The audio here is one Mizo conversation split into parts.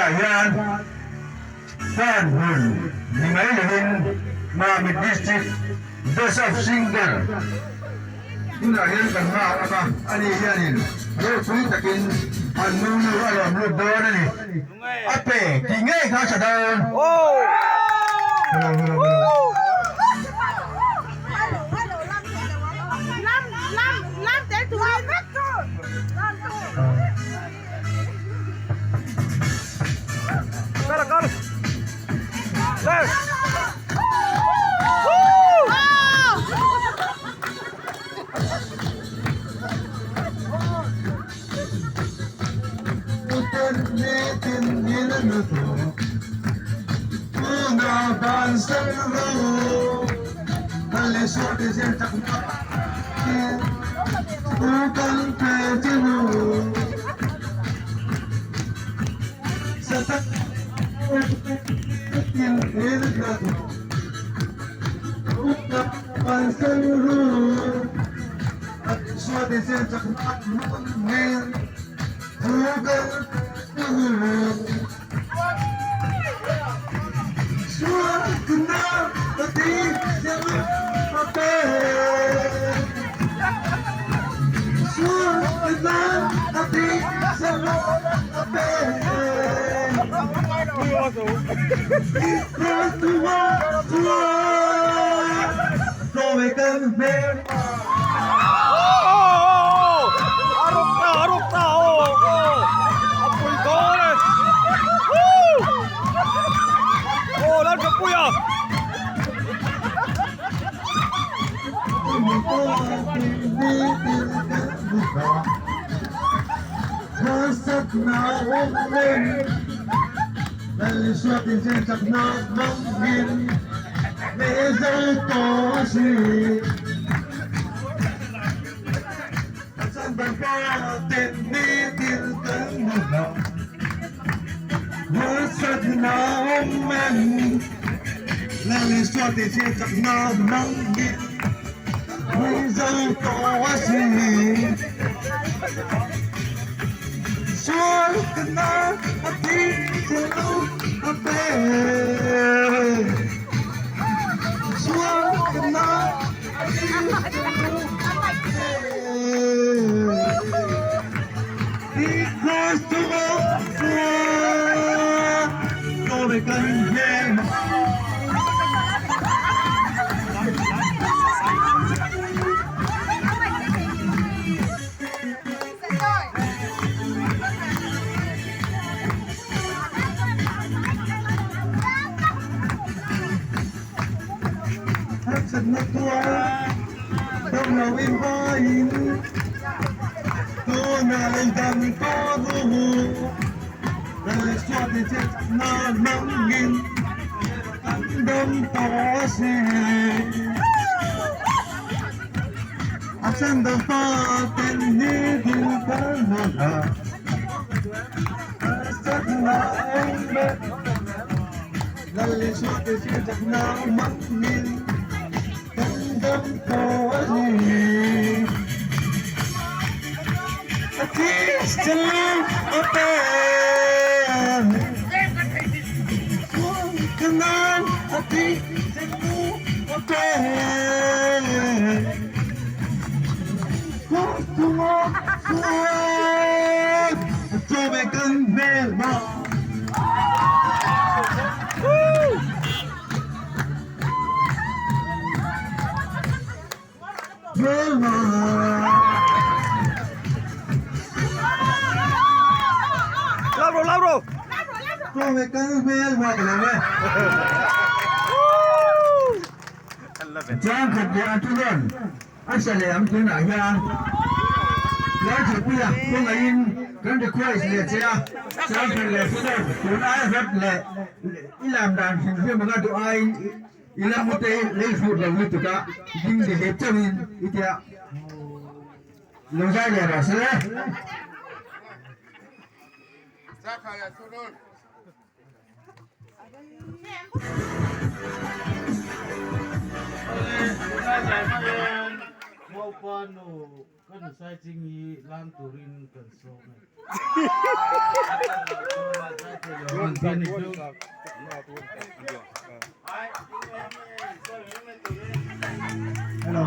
Tunah hian Tan hun ni mai lovin Mamit District Best of Singer tunah hian kan nghak a, ani hianin ropui takin an nunu a lawm lut dawn a ni. A pe tih ngei kha a tha dawn. Hello, hello, hello. Naupa nu ka nu Saichingi lan turin kan sawm e. Hello.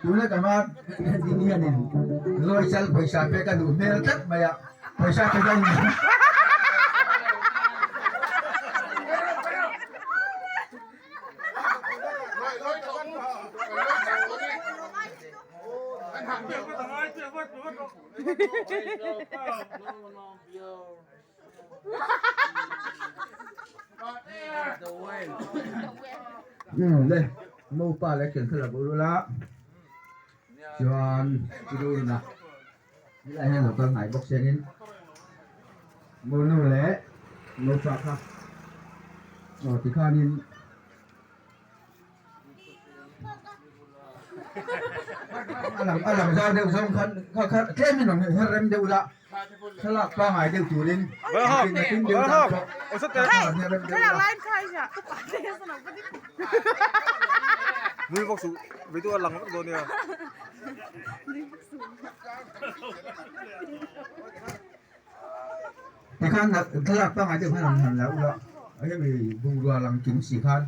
Tuna tama ding hianin lawi chal pawisa pek a duh hmel tlat mai a, pawisa pe dawn ni. Umm le mopa leh thian thlalak ul ula chuan chu na helai hian lo kal hnai bawk sianin monu leh mopa kha aw tikhanin. A lang a lang zau deuh zawng khan kha kha tlem in rawn her rem deuh ula thlalak pangai deuh turin in a tin deuh tan pawh a rawn her rem deuh ula. Tikhan thlalak pangai deuh khan rawn han la ula hemi bungrua lang kim si khan.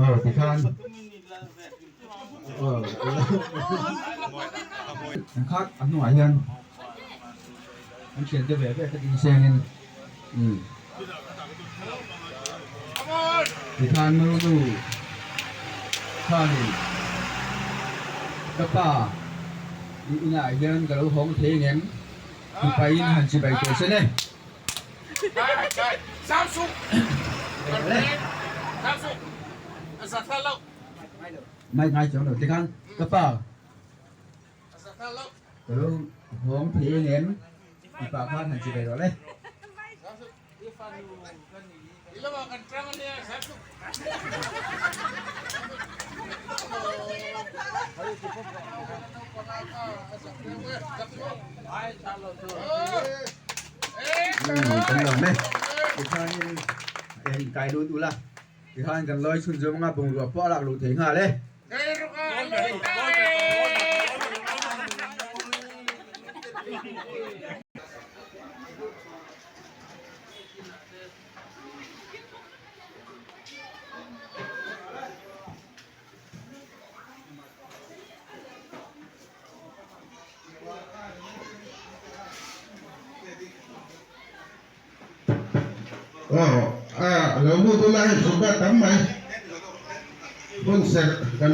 Aw tikhan aw khat a hnungah hian. An thian te ve ve te ding sengin umm tikhan nu khanin ka pa i inah hian ka lo hawng thei ngem mipain han chibai teh se le. Mai ngai chuang lo tikhan ka pa. Ka lo hawng thei ang em? Ti pah khan han chi ve rawh le. Kan lawm e. Tikhanin en kai lut ula. Tikhan kan lawi chhun zawm anga bungrua pawh a lak luh thei nghal e. Aw a lo lut ula hei chu ka tam mai hun serh kan.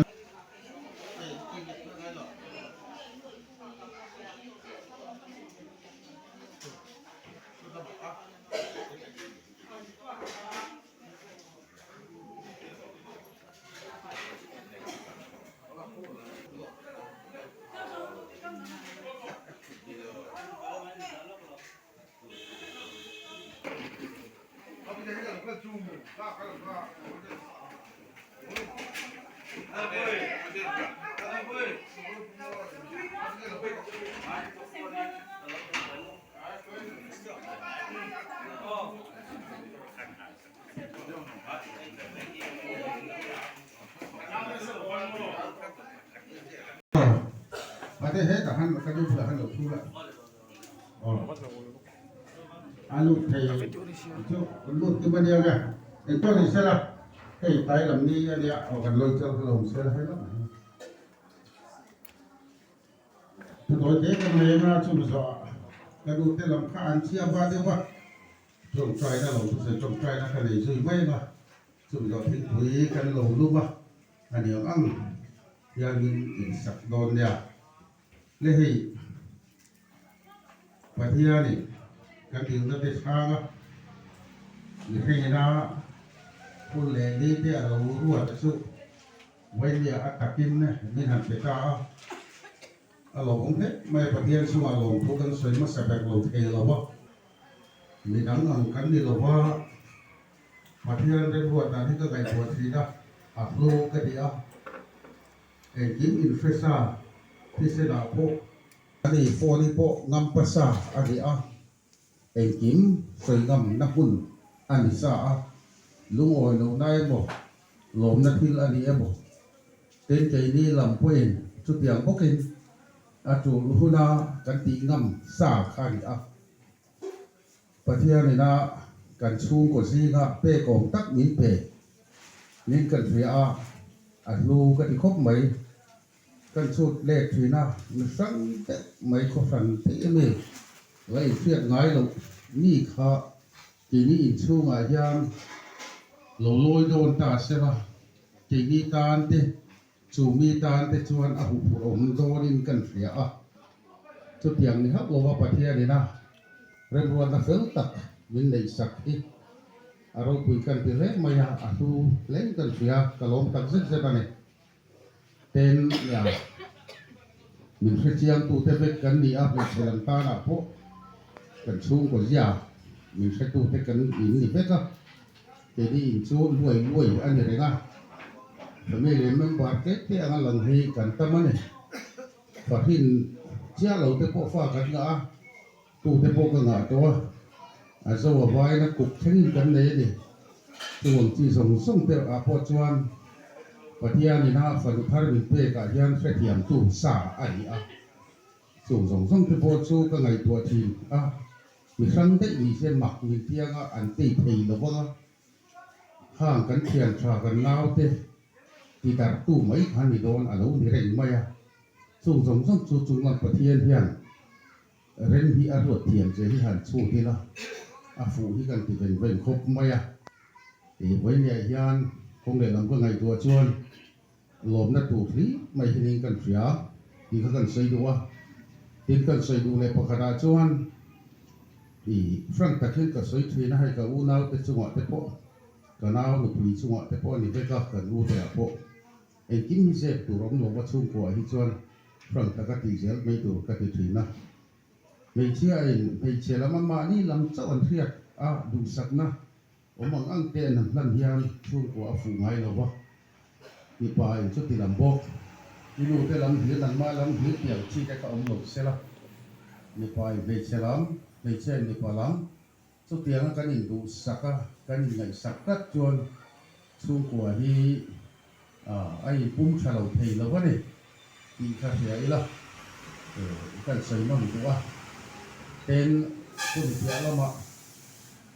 Ate hetah han ka nu bulah han lo thu la. A lut thei chu lut kim a nia nge engpawh ni sela hei tlai lam ni a nia aw kan lawi chal kha lo awm sela hei lamah hian thudawi te kan nei anga chumi zawhah ka nu te lam kha an chhia va deuh a tawngtaina lo thusawi tawngtaina ka nei zui mai anga chumi zawh thingpui kan lo lum a a niang ang hianin insak dawn nia le hei. Pathianin kan dilna te chhanga mihringina hun leh ni te a lo ruat chu Vainia a takin min han pe ta a, a lawmawm hle mai a, Pathian chungah lawmthu kan sawi hmasa ber lo thei lo va, midang ang kan ni lo va, Pathian remruat dan hi ka ngaihtuah thin a, a hlu ka ti a, engkim inhresa thisenah pawh. Ani phone hi pawh ngam pasa a ni a, engkim sawi ngam na hmun a ni sa a, lungawi lohna emaw, lawmna thil a ni emaw, tin keini lam pawhin chutiang bawkin a tul huna kan tih ngam sa kha a ni a. Pathianina kan chhungkaw zinga pek awm tak min pe nin kan hria a, a hlu ka ti khawp mai. Kan chhut let thin a, mi hrang deuh mai khaw hran theih a mi? La inhriat ngai loh mi kha keini inchhungah hian lo lawi dawn ta se la, keini tan te chu mi tan te chuan a huphurh awm dawnin kan hria a. Chutiang ni hauh lova Pathianin a remruatna fel tak min neihsak hi a ropui kan ti hle mai a, a hlu hlein kan hria, ka lawm tak zet zet a ni. Ten nia min hrechiangtute vek kan ni a, hmeichhe lam tanah pawh kan chhungkaw zia min hretute kan in ni vek a, keini in chu luai luai a ni reng a, family member tlem te anga lang hi kan tam a ni. Fahrin chiah lo te pawh fa kan ngah a, tute pawh ka ngah tawh a, a zo a vaina kuk thlengin kan nei a ni. Chuang chi zawng zawng te ah pawh chuan Pathianin a fanu thar min pekah hian hrethiamtu sa a ni a. Chung zawng zawng te pawh chu ka ngaihtuah thin a, mi hrang daih ni se mak min tianga an tei thei lo vang a, khang kan thian tha kan naute ti darhtu mai kha ni dawn a lo ni reng mai a. Chung zawng zawng chu chunglam Pathian hian. Rem hi a ruat thiam che hi han chhut ila a fuh hi kan ti veng veng khawp mai a. Ih vawinia hian kawng lehlam ka ngaihtuah chuan lawmna tur hli mai hi ning kan hria tih kha kan sawi duh a. Tin kan sawi duh leh pakhatah chuan ih frank tak hian ka sawi thin a, hei ka unaute chungah te pawh ka nau nupui chungah te pawh a ni vek a, kan ute ah pawh engkim hi zep tur awm lo va chhungkuaah hi chuan Frank taka tih zel mai tur ka ti thin a. Hmeichhia in hmeichhe lam a mahni lam chauh an hriat a duhsakna awm ang ang te an han hlan hian chhungkua a fuh ngai lo va. Mipa in chuti lam bawk. I nu te lam hlir nangmah lam hlir tih ang chi te kha awm lo sela. Mipa in hmeichhe lam, hmeichhia in mipa lam chutianga kan induhsak a, kan inngaihsak tlat chuan chhungkua hi a inpum tha lo thei lo a ni tih kha hria ila kan sawi nawn duh a. Tin, hun piah lamah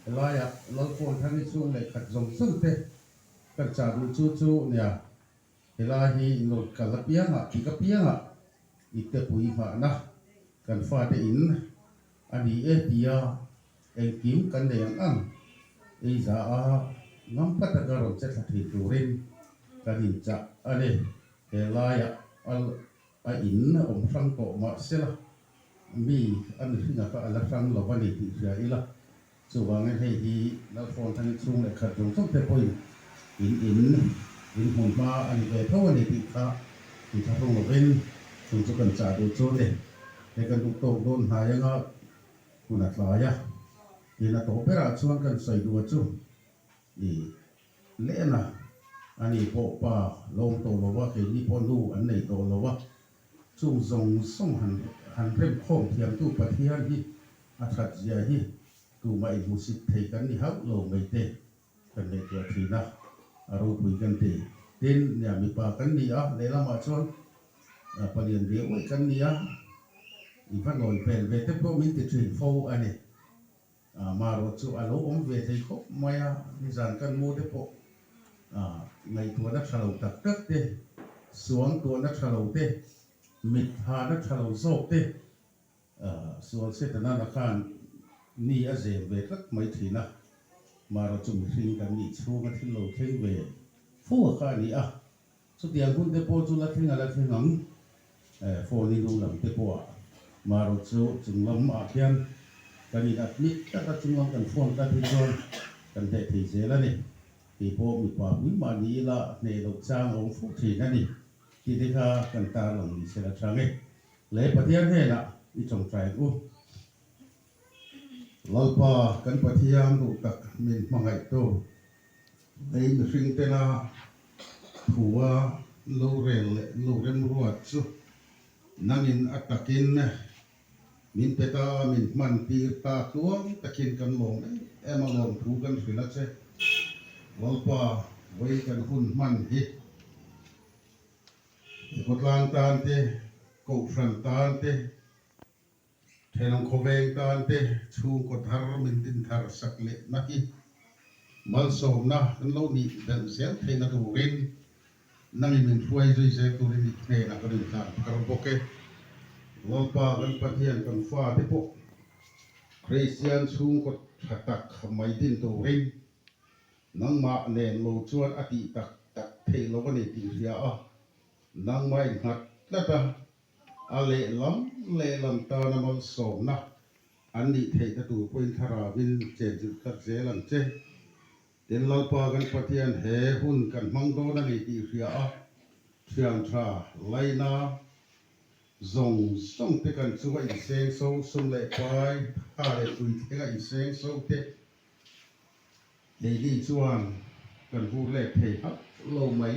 helaiah Lalfawnthang-i chhung leh khat zawng zawng te kan chah duh chu chu nia, helai hi inrawn kal apiangah tik apiangah i te pui nghahna kan fate in a ni e tia engkim kan nei ang ang ei za a ngam pa taka rawn che thla thin turin kan inchah a ni. He laiah a in awm hrang tawh mah sela mi a mihringa kha a la hrang lo a ni tih hria ila, chuvangin hei hi Lalfawnthangin chhung leh khat zawng zawng te pawhin in in in hmun hma a ni ve tho a ni tih kha inthlahrung lovin chung chu kan chah duh chu a ni. Hei kan duh tawk dawn hnai anga hun a tlai a, tin a tawh berah chuan kan sawi duh a chu i lehna a ni pawh pa lawm tawh lo va, keini pawh nu an nei tawh lo va, chung zawng zawng han han remkhawm thiamtu Pathian hi a that zia hi tumah inhmusit thei kan ni hauh lo mai te kan ngaihtuah thin a, a ropui kan ti. Tin, nia mipa kan ni a, lehlamah chuan palian ve uaih kan ni a, i va nawi hmel ve te pawh min ti thin fo a ni. Marawh chu a lo awm ve thei khawp mai a, nizan kan mu te pawh ngaihtuahna tha lo tak tak te, suangtuahna tha lo te, mit hana tha lo zawk te, Sual Setana khan mi a zem ve tlat mai thin a, marawh chu mihring kan nih chhunga thil lo thleng ve fo a kha a ni a, chutiang hun te pawh chu la thleng a la thleng ang, phone in lam te pawh ah marawh chu chung lam ah khian kan in admit tlat a, chung lam kan phone tlat hi chuan kan hneh thei zel a ni, kei pawh mipa pui mah ni ila hneh loh chang a awm fo thin a ni tih te kha kan tarlang ni sela chang e. Leh Pathian hnenah i tawngtai ang u. Lalpa kan Pathian duh tak min hmangaihtu, lei mihring tena thua lo rel leh lo remruat chu nangin a takin min pe ta, min hman tir ta tluang takin kan lawm em em a, lawmthu kan hrilh a che. Lalpa, vawi kan hun hman hi. Khawtlang tan te, Kohhran tan te, Thenawm khawveng tan te chhungkaw thar min din thar sak leh na hi malsawmna kan lo nih belh zel theihna turin nangin min hruai zui zel turin i hnenah kan inhlan thar bawk e. Lalpa kan Pathian kan fate pawh Kristian chhungkaw tha tak mai din turin Nangmah nen lo chuan a tih tak tak theih lo a ni tih hria a, nangmah in nghat tlat a, a lehlam lehlam tana malsawmna an nih theihna tur pawhin thlarauin chenchilh tlat zel ang che. Tin, Lalpa kan Pathian he hun kan hmang dawn a ni tih hria a, thian tha laina zawng zawng te kan chunga inseng so sum leh pai tha leh tui thlenga inseng so te, Keini chuan kan vur let thei hauh lo mai.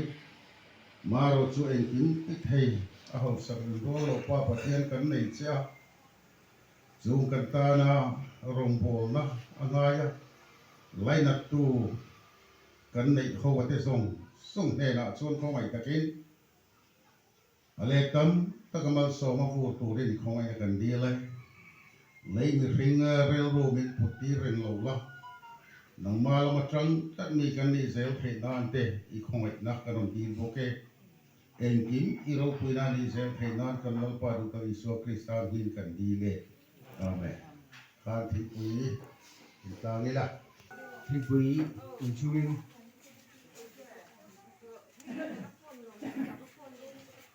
Marawh chu engkim ti thei a hausak rin rual loh Pa Pathian kan nei che a, chung kan tana rawngbawlna a ngai a, lainattu kan neih ho a te zawng zawng hnenah chuan khawngaih takin A leh tam tak a malsawm a vur turin khawngaihna kan dil e. Lei mihring rilru min put tir reng lo la, nangmah lama tang tlat mi kan nih zel theih nan te i khawngaihna kan rawn dil bawk e. Engkim i ropuina nih zel theih nan kan Lalpa duhtak Isua Krista hming kan dil e. Amen. Khan thingpui intlang ila. Thingpui inchhungin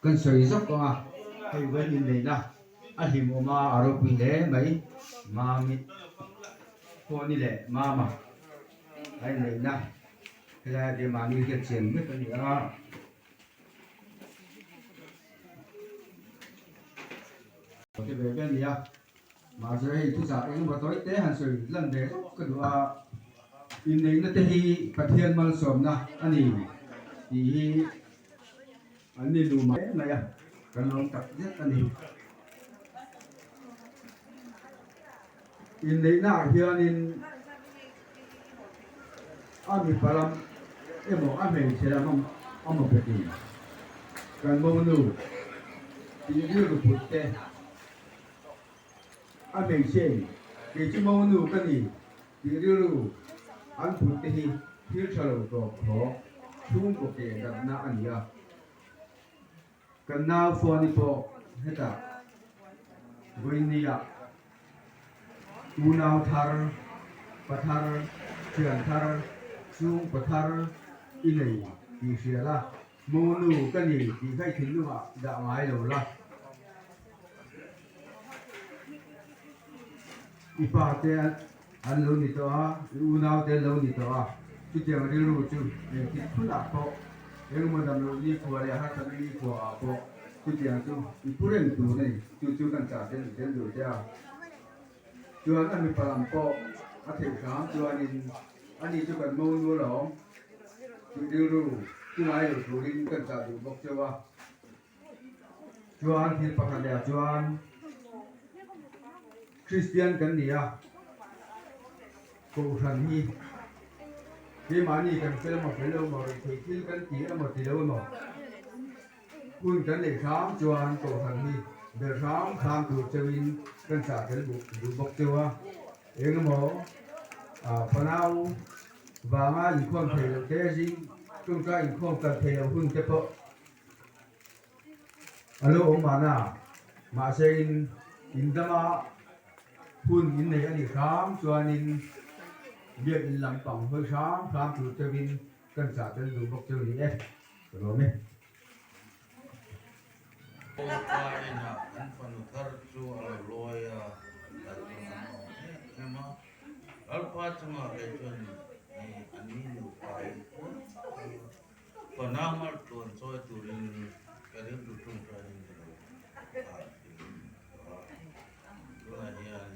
kan sawi zawk ang a, hei vawiin inneihna a hlimawm a, a ropui hle mai. Mami pawh ni leh Mama a inneihna helaiah te mahni hian chian vek a ni a. Ti ve ve a ni a, mahse hei thuchah engemaw tawi te han sawi lan ve zauh ka duh a, inneihna te hi Pathian malsawmna a ni tih hi an ni lu mai mai a, kan lawm tak zet a ni. Inneihna ah hianin a mipa lam emaw a hmeichhe lam amaw petin kan monu tih rilru put te a hmeichhe in kei chu monu ka ni tih rilru an put te hi thil tha lo tawp khawk chhungkaw keh darhna a ni a. Kan nau Fawni pawh hetah Vawinia unau thar, pa thar, thian thar, chhungkaw thar i nei tih hria la, monu ka ni tih kha i thinlungah dah ngai lo la. I pa te an lo ni tawh a, i unau te an lo ni tawh a, chutiang rilru chu engtik hunah pawh engemaw damloh nikhua leh harsatna nikhua ah pawh chutiang chu i pu reng tur a ni, chu chu kan chah tel tel duh che a. Chuan a mipa lam pawh a theih hram chuanin ani chu kan monu alawm tih rilru chu ngai lo turin kan chah duh bawk cheu a. Chuan thil pakhat leh ah chuan Kristian kan ni a, Kohhran hi keimahni kan fel emaw fel lo emaw rih theih thil kan ti emaw ti lo emaw hun kan neih hram chuan Kohhran hi ber hram hram tur cheuhin kan chah tel duh bawk cheu a, eng emaw fanau vanga inkhawm thei loh te zing tawngtai inkhawm kal thei loh hun te pawh A lo awm mahna, mahse in indama hun in nei a nih hram chuanin biakinn lampang hawi hram hram tur cheuhin kan chah tel duh bawk cheu ni e, ka lawm e. Kawngka inah an fanu thar chu a lo lawi a, a tun an awm em em a. Lalpa chungah kei chuan an ni nupa in puan Panama tluan chawi turin ka rilru tawngtaiin ka lo nghal thin a. Tunah hian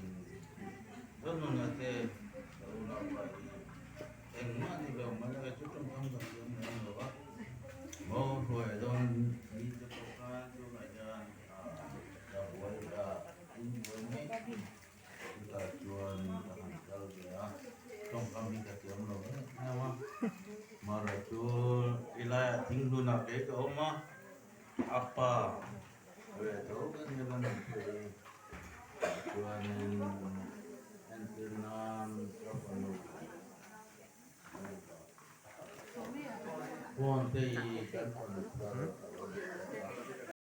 Zonuna te ka unaupa hi engmah ni lo mai a, chu tawngkam ka thiam lem lo a. Mo hruai dawn ni te pawh khan tunah hian ka buai a, in buai mai. Chutah chuan ka han kal ve a, tawngkam hi ka thiam lo em em a. Mara chu i laiah thinghlunah kei ka awm a, a pa ve tho ka ni rawn phei. Chuanin entir nan ka fanu phone te hi kan fanu thar a lo ni bawk a.